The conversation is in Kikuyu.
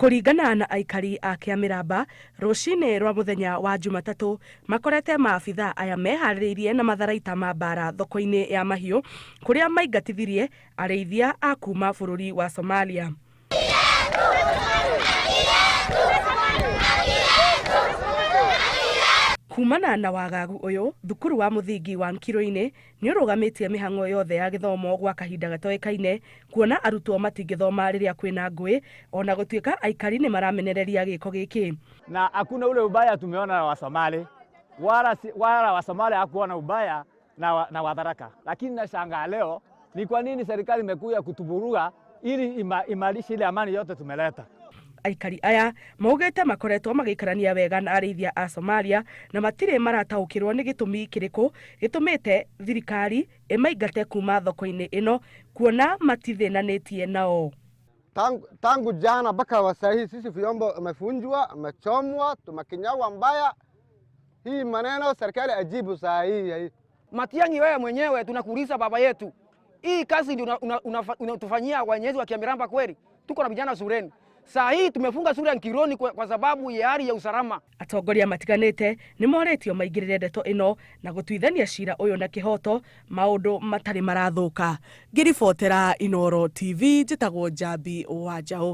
Kũringana na aikari a Kĩamĩramba, rũcinĩ rwa mũthenya wa Jumatatũ makorete maabithaa aya meharĩrĩirie na matharaita ma mbara thoko-inĩ ya mahiũ kũrĩa maingatithirie arĩithia a kuma bũrũri wa Somalia. Kumana na wagagu ũyũ, thukuru wa mũthingi wa Nkiru-inĩ nĩũrũgamĩtie mĩhang'o yothe ya gĩthomo gwa kahinda gatoĩkaine kuona arutwo matingĩthoma rĩrĩa kwĩna ngũĩ ona gũtuĩka aikari nĩ maramenereria gĩko gĩkĩ. Na hakuna ule ubaya tumeona na Wasomali wala, wala Wasomali hakuona ubaya na Watharaka, lakini nashangaa leo ni kwa nini serikali imekuja kutuburuga ili imalishe ile amani yote tumeleta. Aikari aya maugĩte makoretwo magĩikarania wega na arĩithia a Somalia na matirĩ marataũkĩrwo nĩ gĩtũmi kĩrĩkũ gĩtũmĩte thirikari ĩmaingate kuma thoko-inĩ ĩno kuona matithĩnanĩtie nao. Tangu jana mpaka wa saa hii sisi vyombo imevunjwa, imechomwa, tumekinyagwa mbaya. Hii maneno serikali ajibu saa hii. Matiang'i, wewe mwenyewe tunakuuliza baba yetu, hii kazi ndio unatufanyia wenyeji wa Kiamiramba kweli? Tuko na vijana shuleni. Saa hii tumefunga shule ya Nkironi kwa sababu ya hali ya usalama. Atongoria matiganĩte nĩ morĩtio maingĩrĩre ndeto ĩno na gũtuithania cira ũyũ na kĩhoto maũndũ matarĩ marathũka. Ngĩribotera Inooro TV, njĩtagwo Njambi wa Njaũ.